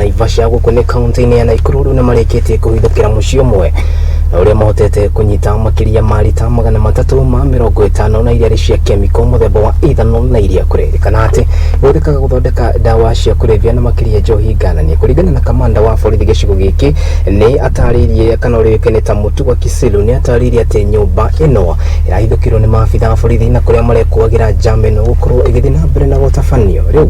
Naivasha gũkũ nĩ kaunti-inĩ ya Nakuru rĩu nĩmarĩkĩtie kũhithũkĩra mũciĩ ũmwe na ũrĩa mahotete kũnyita makĩria ma rita 350 na iria arĩ cia kemiko mũthemba wa ethanol na iria kũrerĩkana atĩ ihũthĩkaga gũthondeka ndawa cia kũrebia na makĩria njohi ngananie. Kũringana na kamanda wa borithi gĩcigo gĩkĩ nĩ atarĩirie kana ũrĩa ũĩkaine ta Mutua Kisilu nĩ atarĩirie atĩ nyũmba ĩno ĩrahithũkĩrwo nĩ maabitha a borithi na kũrĩa marekuagĩra njama ĩno gũkorwo ĩgĩthiĩ na mbere na gũtabanio. Rĩu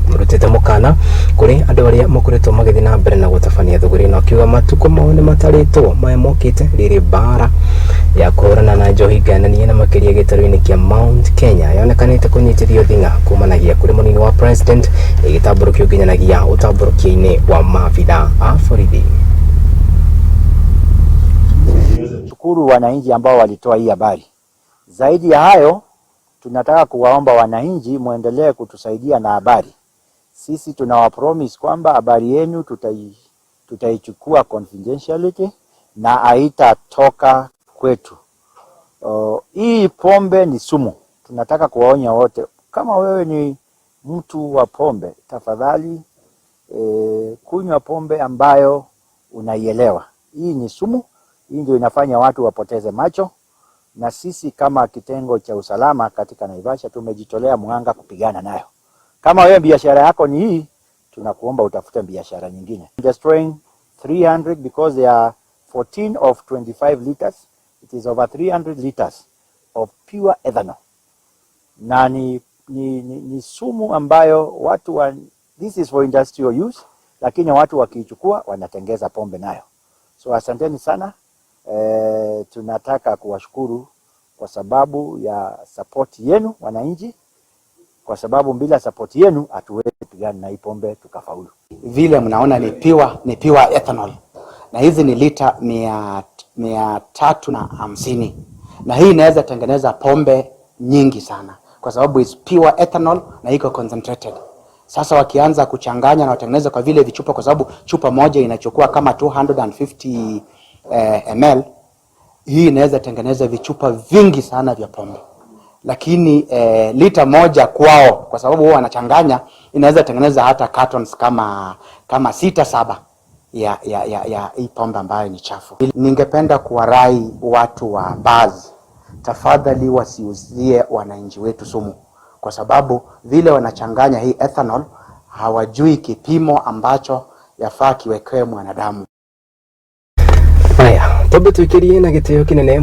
marutĩte mũkana kũrĩ andũ arĩa makoretwo magĩthiĩ na mbere na gũtabania thũgũrĩ ĩno akiuga matukũ mao nĩ matarĩtwo maya mokĩte rĩrĩ mbara ya kũhũrana na njohi ngananie na makĩria gĩtarũ-inĩ kĩa Mount Kenya yonekanĩte kũnyitithio thing'a kumanagia kũrĩ mũnini wa president ĩgĩtambũrũkio nginyanagia ũtambũrũkia-inĩ wa maabitha a borithi. Shukuru wananchi ambao walitoa hii habari. Zaidi ya hayo, tunataka kuwaomba wananchi muendelee kutusaidia na habari. Sisi tunawapromise kwamba habari yenu tutaichukua confidentiality na haitatoka kwetu. Hii pombe ni sumu. Tunataka kuwaonya wote, kama wewe ni mtu wa pombe, tafadhali kunywa pombe ambayo unaielewa. Hii ni sumu, hii ndio inafanya watu wapoteze macho, na sisi kama kitengo cha usalama katika Naivasha tumejitolea mhanga kupigana nayo. Kama wewe biashara yako ni hii, tunakuomba utafute biashara nyingine. Destroying 300 because they are 14 of 25 liters. It is over 300 liters of pure ethanol. Na ni sumu ambayo watu wa, this is for industrial use, lakini watu wakiichukua wanatengeza pombe nayo. So asanteni sana. Tunataka kuwashukuru kwa sababu ya support yenu wananchi, kwa sababu bila support yenu hatuwezi pigana na hii pombe tukafaulu. Vile mnaona ni pure ethanol na hizi ni lita 350 na hii inaweza tengeneza pombe nyingi sana kwa sababu is pure ethanol na iko concentrated. Sasa wakianza kuchanganya na watengeneza kwa vile vichupa, kwa sababu chupa moja inachukua kama 250 ml, hii inaweza tengeneza vichupa vingi sana vya pombe, lakini lita moja kwao, kwa sababu huwa wanachanganya, inaweza tengeneza hata cartons kama sita saba ya hii pombe ambayo ni chafu. Ningependa kuwarai watu wa bars, tafadhali wasiuzie wananchi wetu sumu, kwa sababu vile wanachanganya hii ethanol hawajui kipimo ambacho yafaa kiwekewe mwanadamu. Haya, twambe tuikirie na gĩtĩo kĩnene.